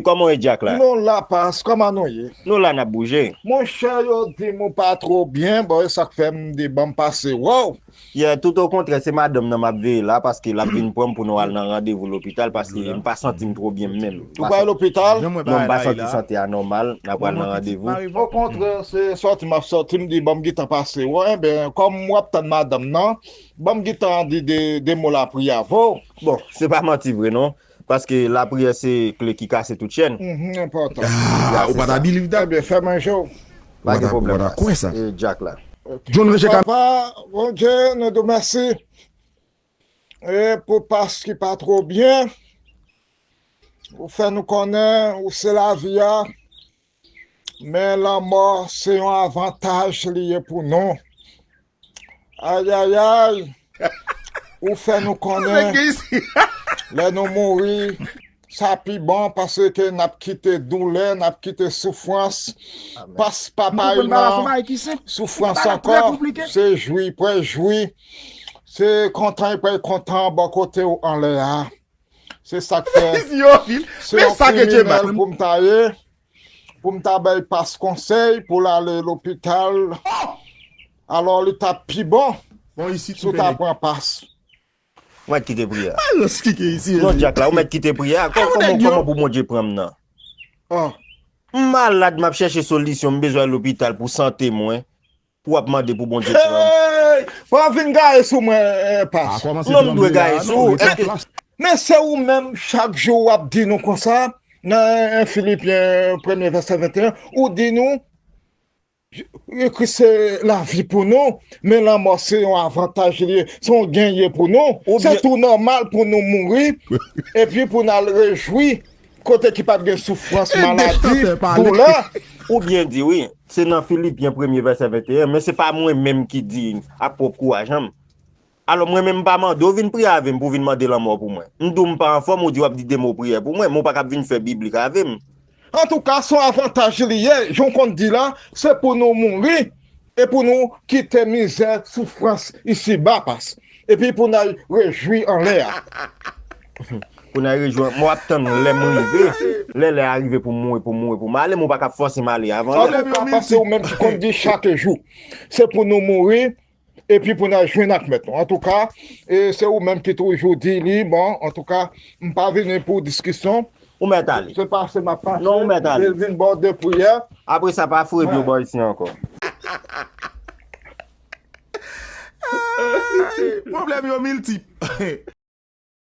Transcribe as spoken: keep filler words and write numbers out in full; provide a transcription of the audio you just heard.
Kòman w ye, Dyak la? Nou la, Pas, kòman nou ye? Nou la, n ap bouje. Monchè, yo di m ou pa twò byen, bon, e sa k fè m di ban m pase wè w. Yeah, tout okontrè, se madanm nan m ap veye la, paske l ap vin pran m pou nou al nan randevou lopital, paske m pa santi m twò byen menm. Ou pa al lopital? Non, m pa santi sante a nòmal, n ap al nan randevou. Okontrè, se sòti m ap sòti, m di ban m gentan pase wè w. Enben, kòm w ap tann madanm nan, ban m gentan di de, de mo lapriyè avè w. Bon, se pa manti vre non. Paske lapriyè se kle ki kase tout chèn. Mhm, enpòtan. Ah, ou pa ta believe that? Ebyen, fè manje w. Pa gen pwoblèm. Kwè sa. E Dyak la. John Roger Cam- Papa, Bondye, nou di w mèsi. E pou Pas ki pa twò byen, ou fè nou konnen ou se lavi a. Men lanmò se yon avantaj li ye pou nou. Ayayay, ou fè nou konnen lè nou mouri, sa pi bon paske n ap kite doulè, n ap kite soufrans. Pas pa pa yon soufrans ankò, se jwi, pral jwi. Se kontan, pral kontan bò kote w anlè a. Se sa k fè se yon kriminèl pou m ta ye, pou m ta bay Pas konsèy pou l ale lopital. Alò, li t ap pi bon si w ta pran Pas. Ou mèt kite priyè a. Alòs ki ke isi. Non, Dyak la, ou mèt kite priyè a. Kòman pou Bondye pran m nan? M malad, m ap chèche solisyon, m bezwen al lopital pou sante mwen. Pou w ap mande pou Bondye pran m. Hey! Pa vin gaye sou mwen, eh, Pas. Non, m dwe gaye sou ou. Èske Men se ou menm, chak jou w ap di nou konsa, nan en Filipyen premye vèsè venteyen, ou di nou, Kris se lavi pou nou, men lanmò se yon avantaj li ye, se yon gen ye pou nou. Se tou nòmal pou nou mouri, epi pou n al rejwi kote ki pa t gen soufrans, maladi, doulè. Ou byen di wi, se nan Filipyen premye vèsè venteyen, men se pa mwen menm ki di ak pwòp kouraj an m. Alò mwen menm m pa mande w vin priye avè m pou w vin mande lanmò pou mwen. M di w m pa anfòm, ou di w ap di de mo priyè pou mwen, men w pa kab vin fè biblik avè m. Antouka, se yon avantaj li ye, jan w konn di la, se pou nou mouri e pou nou kite mizè, soufrans isiba, Pas. Epi pou n al rejwi anlè a. Pou n al rejwi, mwen ap tann lè m rive, lè lè a rive pou m mouri, pou m mouri, pou m ale, men w pa kab fòse m ale avan lè. Antouka, Pas, se ou menm ki konn di chak jou, se pou nou mouri, epi pou n al jwenn ak Mèt nou. Antouka, e se ou menm ki toujou di li, bon, antouka, m pa vini pou diskisyon. Ou mèt ale. Se pase m ap pase. Non, ou mèt ale. Vin bò de priyè. Apre sa, pa foure pye w bò isi ankò. Pwoblèm yo miltip.